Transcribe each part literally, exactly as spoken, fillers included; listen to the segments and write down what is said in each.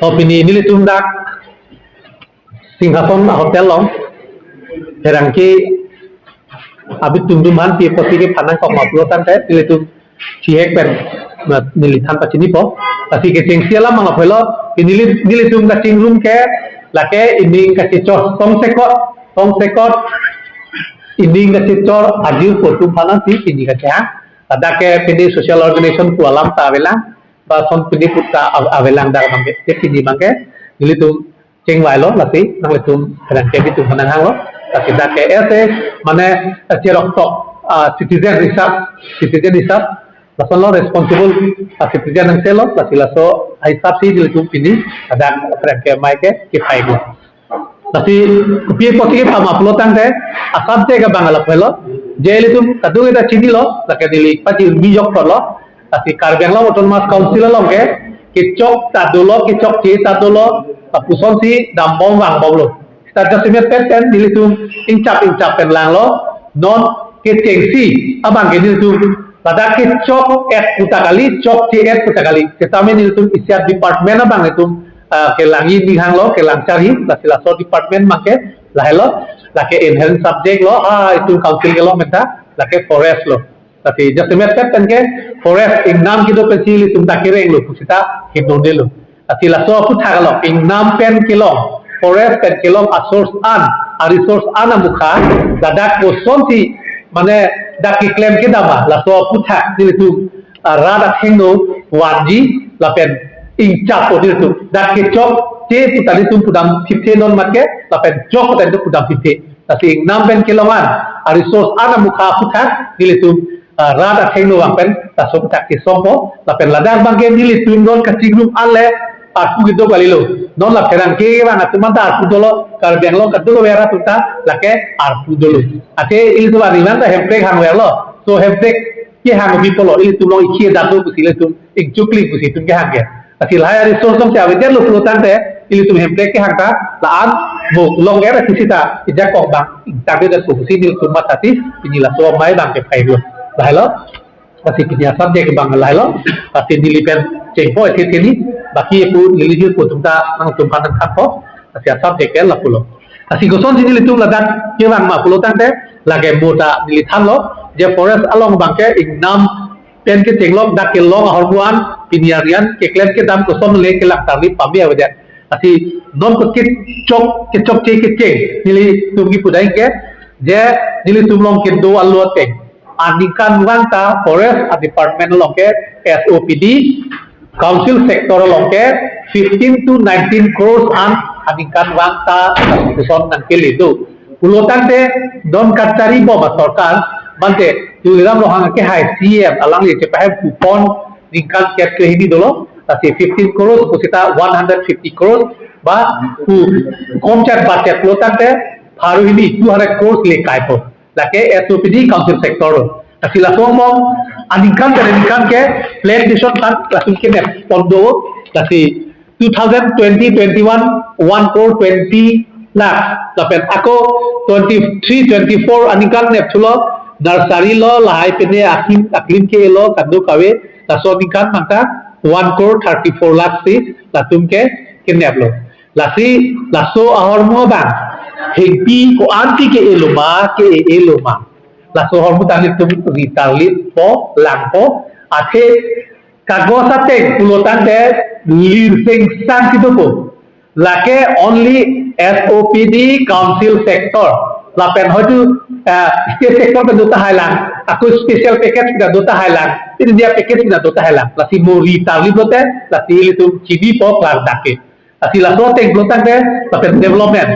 To pini nelitum dak Singhason Hotel along pherangke abitum dum aphan pi apotsi kephan nangkok ma pulo tangte nelitum chihek pen, ma, neli than pachinipo. Lasi kechengsi alam abang lapulo, neli, nelitum kachingrum ke lake ining kachechor tongsekot, tongsekot ining kachechor ajir pu atum aphan si pini kachehang. Ladak ke pini social organization pu alam ta avelang, ba son pini pu ta av-, avelang dak abang ke. Te pini abang ke nelitum chingvailo, lasi nanglitum pherangke abitum aphan nanghanglo. Lasi dak ke ese, mane, eh, cherok tok, ah, citizen hisap, citizen hisap, lason lo responsible, ah, citizen nangchelo, lasi laso hisap si nelitum pini ladak pherangke amei ke kephaiklo. Lasi kopi apotsi kephan ma pulo tangte, asubject abang lapulo, je ilitum kadokave ta chinilo, lake neli pachini joklo. Lasi Karbi Anglong Autonomous Council along ke kechok ta dolo, kechokche ta dolo, lapuson si dambom vangbomlo. Seta jasemet pen pen nelitum ingchap ingchap pen langlo, non kechengsi abang ke nelitum ladak kechok-et pu ta kali, chokche-et pu ta kali. Setame nelitum isi a-department abang nelitum, ah, kelang-i ning hanglo, kelang charli, lasi laso department abang ke lahelo, lake inherent subject lo, ah, itum council kelong pen ta, lake forest lo. Lasi jasemet pen pen ke forest ingnam kedo pensi ilitum ta kerenglo pusita hidundelo. Lasi laso aphuthak along ingnam pen kelong, forest pen kelong a-source an, a-resource an amukha, ladak kosonsi, mane, dak keklem kedam ma, laso aphuthak nelitum, ah, rat athengno vanji lapen ingchappo nelitum. Dak kechokche pu ta nelitum pudam thipthe non mat ke, lapen chok pu ta nelitum pudam thipthe. Lasi ingnam pen kelong an, a-resource an amukha aphuthak nelitum, ah, rat athengno vang pen laso aphuthak kesongpo, lapen ladak abang ke nelitum non kachingrum an le arpu kedo kalilo. Non la pherangke vang atum an ta arpu dolo, Karbi Anglong kadokave arat atum ta lake arpu dolo. Athe ilitum aning an ta hemprek hangverlo. So hemprek kehang pi pulo, ilitum along ikhi dam do pusi ilitum ingchukli pusi itum kehang ke. Lasi lahai a-resource along si avedetlo pulo tangte, ilitum hemprek kehang ta la-an mo long era kisita ijakong abang ingtang det pusi nelitum matha si pini laso amei abang kephaiklo. Lahelo. Lasi pini a-subject abang lahelo. Lasi neli pen chengpo isi teni, baki pu neli jir pu atum ta nangtum aphan nangthanpo. Lasi a-subject ke lapulo. Lasi kosonsi nelitum ladak kevang ma pulo tangte, lake mo ta neli thanlo, je forest along abang ke ingnam pen kechenglok, dak kelong ahormu an pini arni an keklem kedam koson le kelang charli pame avedet. Lasi non ko kechok, kechokche kecheng nelitum kipudai ke, je nelitum along kedo alo ateng, aningkanvang ta forest a-department along ke S O P D, council sector along ke fifteen to nineteen crores an aningkanvang ta koson nangkele do. Pulo tangte non kachari bom a-sorkar, mate Tuliram Ronghang kehai C E M alangli chepahem coupon ningkan kep kre hini dolo, lasi fifteen crores pusita one hundred fifty crores ba pu komchot budget pulo tangte pharo hini two hundred crores le kaipo. Lake S O P D council sector. Lasi laso angbong aningkan pen aningkan ke plantation fund latum kenep pon do. Lasi two thousand twenty twenty-one, one crore twenty lakh. Lapen ako twenty-three twenty-four aningkan nepthulo, nursery lo, lahai pine akim aklim ke-elo, kadokave, laso aningkan abang ta one crore thirty-four lakh si latum ke keneplo. Lasi laso ahormu abang hengpi ko-anti ke-elo ma, ke-elo ma, laso ahormu ta nelitum ri charlipo, langpo. Athe kagos ateng pulo tangte lir sengsang kedopo. Lake only S O P D council sector. Lapen hoitu, eh, state sector pen do tahai lang, ako special package pen do tahai lang, ini dia package pen do tahai lang. Lasi mo ri charli pulote, lasi ilitum chinipo klardak ke. Lasi laso ateng pulo tangte, lapen development.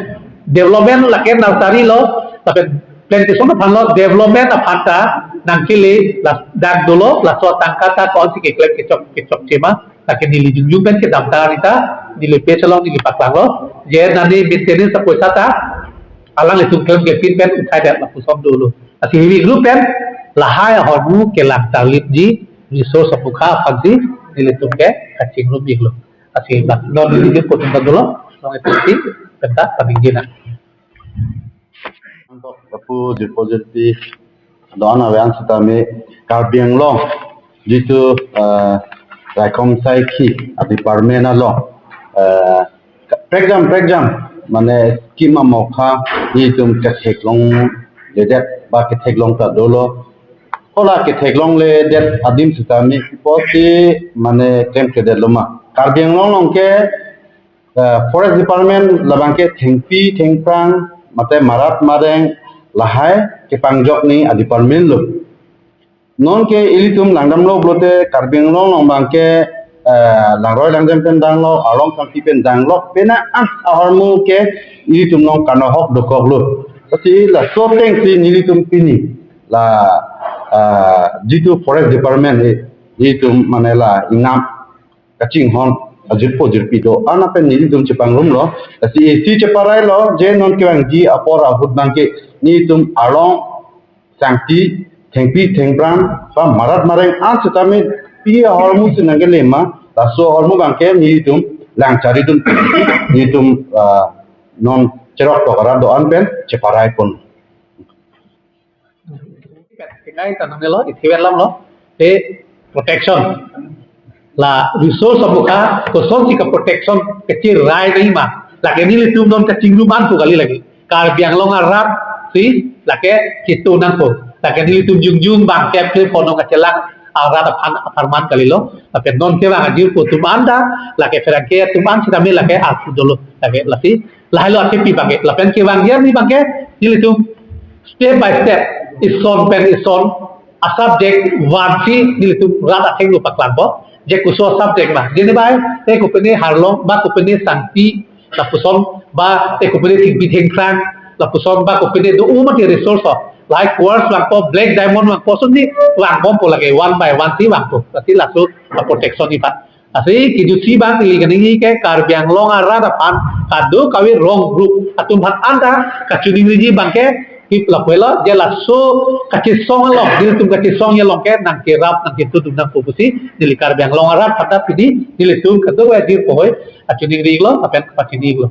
Development lake nursery lo, lapen plantation aphan lo, development aphan ta nangkele ladak dolo, laso atangka ta ko-ansi keklem kechok, kechokche ma, lake neli jongjong pen kedam ta rita, neli page along neli paklanglo, je nani maintenance apoisa ta alanglitum klemklepin pen uthai det lapuson dolo. Lasi heavy group pen lahai ahormu kelang charliji resource amukha aphansi nelitum ke kachingrum iklo. Lasi bak non neli jir pu atum ta dolo, non itu si penta paning jina. Lapu jirpo jirpi don awan setame Karbi Anglong jitu, eh, raikom saikhi a-department along, eh, prekjam prekjam mane scheme amokha nelitum ketheklongledet ba ketheklong ta dolo. Kola ketheklongledet adim sitame kopi mane klemkledet loma. Karbi Anglong along ke, eh, Forest Department labang ke thengpi thengphrang mate marat mareng lahai kepangjok ni a-department lo. Non ke ilitum langdamlo pulote Karbi Anglong along abang ke, eh, langroi langdam pen danglo, arlong sangti pen danglo, pena ah ahormu ke ilitum along kanohok dokoklo. Lasi laso ateng si nelitum pini la, eh, jitu Forest Department, eh, ilitum mane la ingnam kachinghon ajirpo jirpi do-an pen nelitum chepangrumlo. Lasi isi cheparailo je non kevangji apor ahut abang ke nelitum arlong sangti thengpi thengphrang ba marat mareng an sitame pi ahormu si nangkelema, laso ahormu abang ke nelitum lang chari dun, nelitum, ah, non cheroktok arat do-an pen cheparai pon. Tingkai tanang lo, isi pen lam lo. Te protection. La resource amokha, kosonsi ke protection kechirai nangji ma. Lake nelitum non kachingrum an pu kali lake. Karbi Anglong arat si lake chitu nangpo. Lake nelitum jongjong abang ke phone nong kachelang arat aphan apharman kalilo. Lapen non kevang ajirpo atum an ta, lake pherangke atum an sitame lake arpu dolo. Lake lasi, lahelo akepi abang ke. Lapen kevangji arni abang ke, nelitum step by step, ison pen ison, a-subject vansi nelitum rat athengno paklangpo. Je koso subject ma. Jene bai, eh, kopine arlong, ba kopine sangti, lapuson, ba, eh, kopine thengpi thengphrang, lapuson, ba kopine do-o mati resource ho. Lahai quartz vangpo, black diamond vangpo, sonsi vangbompo lake, one by one si vangpo. Lasi laso, ah, protection ipat. Lasi kejutsi abang ili kaningje ke Karbi Anglong arat aphan kadokave wrong group atum aphan an ta kachiningriji abang ke, kip lapuelo je laso kachesong along, nelitum kachesong along ke nangkerap nangketudun nangpo pusi neli Karbi Anglong arat aphan ta pini nelitum kadokave ajirpo ahoi kachiningri-iklo lapen pachinilo.